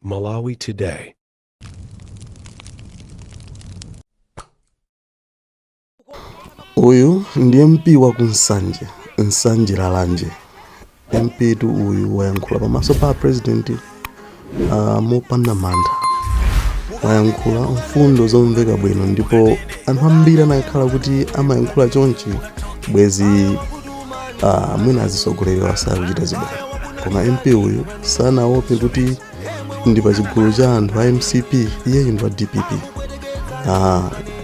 Malawi Today. Uyu ndi MP wa ku Nsanje, Nsanje Lalanje. MP tu uyu wayankhula pamaso pa president mopanda mantha. Wayankhula mfundo zomveka bwino ndipo anthu ambiri anakhala kuti amayankhula chonchi bwezi mwina azitsogoleri asakuchita zibwana. Koma MP uyu sanaope kuti ndi pa chigulu cha anthu a MCP, iyeyu ndi wa DPP.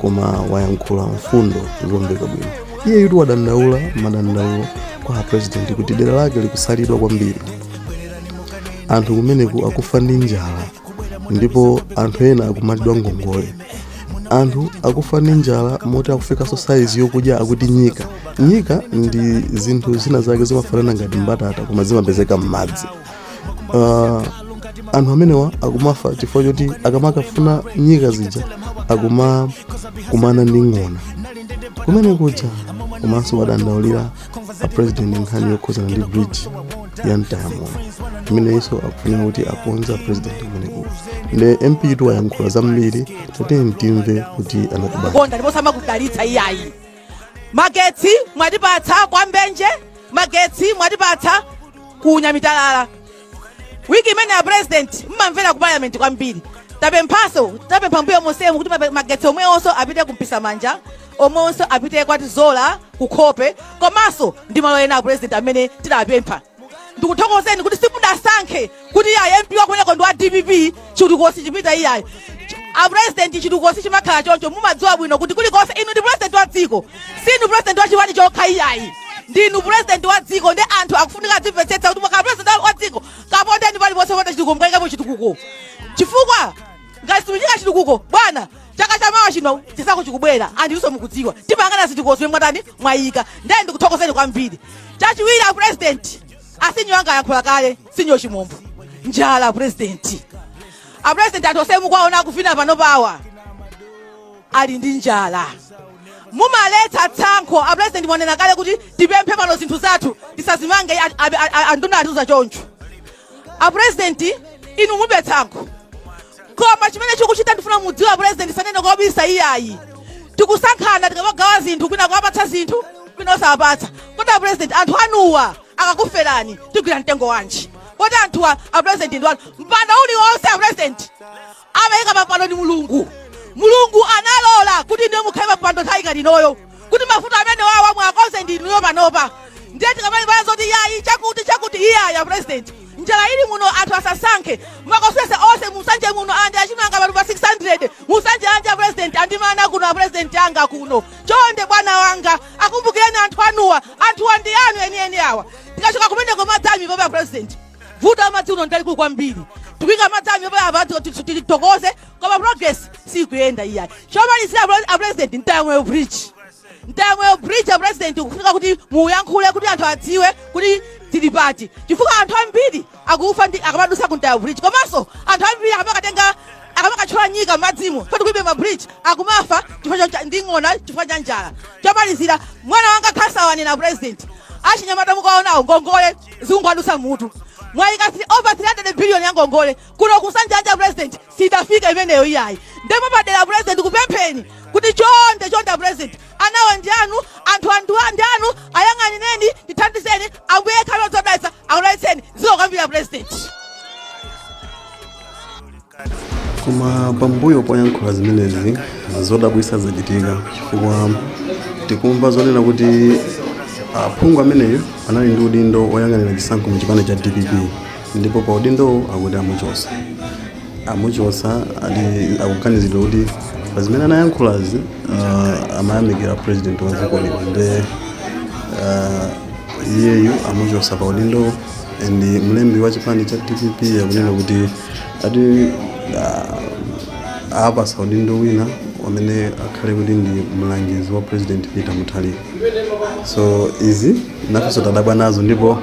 Koma wayankhula mfundo zomveka bwino. Iyeyu wadandaula madandaulo kwa president kuti dera lake likusalidwa kwambiri, anthu kumeneku akufa ndi njala ndipo anthu ena akumatidwa ngongole. Anthu akufa ndi njala moti akufikanso saizi yokudya akuti nyika. Nyika ndi zinthu zina zake zimafanana ngati mbatata koma zimapezeka m'madzi. Anthu amenewa akumafa chifukwa choti akamakafuna nyika zija akumakumana ndi ng'ona kumene kuja. Komanso wadandaulira a president nkhani yokhuzana ndi bridge ya Mtayamoyo imeneyinso akufunika kuti akonze a president kumeneko. Nde MP tu wayankhula zambiri, tatiyeni timve kuti anatibanja. Konda ndipo samakudalitsa iyayi. Magetsi mwatipatsa kwa Mbenje, magetsi mwatipatsa ku Nyamitalala. Wiki imene ya president mmamvera ku parliament kwambiri, tapemphaso, tapempha mbuyo monsemu kuti magetsi omwewonso apite kumpisamanja, omwewonso apite kwa Tizola, kukhope, komanso ndi malo ena a president amene tidapempha. Ndikuthokozeni kuti simudasankhe kuti iyayi, MP wakumeneko ndi wa DPP, chitukuko sichipita iyayi. A president, chitukuko sichimakhala choncho. Mumadziwa bwino kuti kulikonse inu ndi president wa dziko, sinu president wa chipani chokha iyayi, ndinu president wa dziko. Ndi anthu akufunika adzimvetsetsa kuti mwakhala president wa dziko, kapondeni paliponse pota chitukuko, mukayikapo chitukuko, chifukwa ngati simuchika chitukuko bwana, chaka chamawa chino chisankho chikubwera, andinso mukudziwa timayang'ana zitukuko zimene mwatani, mwayika. Ndiye ndikuthokozeni kwambiri. Chachiwiri, a president, asinyo anga ayankhula kale, sinyo Chimombo, njala. President, a president, anthu onse mukuwaona akuvina pano pawa ali ndi njala. Mumaletsa tsankho, a president. Mwanena kale kuti tipemphe pano zinthu zathu tisazimange, anduna atiuza choncho. A president, inu mube tsankho, koma chimene chikuchita ndifuna mudziwa, president, sanene kobisa iyayi, tikusankhana tikamagawa zinthu, kwina kuwapatsa zinthu, kwina osawapatsa. Kodi a president, anthu anuwa akakuferani tigwira mtengo wanji? Kodi anthuwa, a president, ndi wanu? Mpando uliwonse, a president, amayika papano ndi Mulungu. Mulungu analola kuti ndiye mukhale papando nthawi ngati inoyo kuti mavuto amene wawa mwakonze ndi inuyo panopa. Ndiye tikamalipana zoti yayi, chakuti chakuti, iyayi, a president, njala ili muno, anthu asasankhe. Makosese onse musanje muno andi achimanga pano pa 600 musanje anje, a president, andimana kuno, a president anga kuno. Chonde bwana wanga, akumbukireni anthu anuwa, anthuwa ndi anu enieni awa. Tikachoka kumeneko, madzi amipope, a president, vuto amadzi uno ndalikulu kwambiri. Tikuyika madzi amipope apa, titokoze, koma progress sikuyenda iyayi. Chomalizira, a president, Mtayamoyo bridge, Mtayamoyo bridge, a president, kufunika kuti muyankhule kuti anthu adziwe kuti tili pati, chifukwa anthu ambiri akufa ndi akamadusa ku Mtayamoyo bridge, komanso anthu ambiri akamakatenga, akamakatchola nyika m'madzimo poti kulibe ma bridge, akumafa chifukwa ndi ng'ona, chifukwa cha njala. Chomalizira, mwana wanga khansa wanena, president, achinyamata mukaonawo ngongole zikungowadusa mutu. Mwayika over 300 billion ya ngongole kuno kusanjanja, president, sidafika imeneyo iyayi. Ndipo padera, president, kupempheni kuti chonde chonde, president, anawa ndi anu, anthu anthu ndi anu, ayang'anireni, tithandizeni. Ambuye khale odzodalitsa, akudalitseni. Zikomo kwambiri, president. Koma pambuyo poyankhula zimenezi, zodabwitsa zachitika, chifukwa tikumva zonena kuti aphungu ameneyo anali ndi udindo woyang'anira chisankho mu chipani cha DPP, ndipo pa udindowo akuti amuchosa, amuchosa. Ali akuganizidwa kuti pa zimene anayankhulazi, amayamikira president wa dziko lino, nde iyeyu amuchosa pa udindo. And mlembi wa chipani cha DPP akunena kuti ati apasa udindo wina amene akhale kuti ndi mlangizi wa President Peter Mutharika. So izi nafenso tadabwa nazo ndipo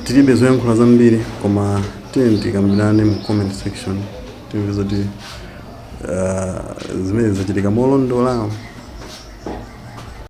tilibe zoyankhula zambiri, koma tiye tikambirane mu comment section, timve zoti zimene zachitika molondola.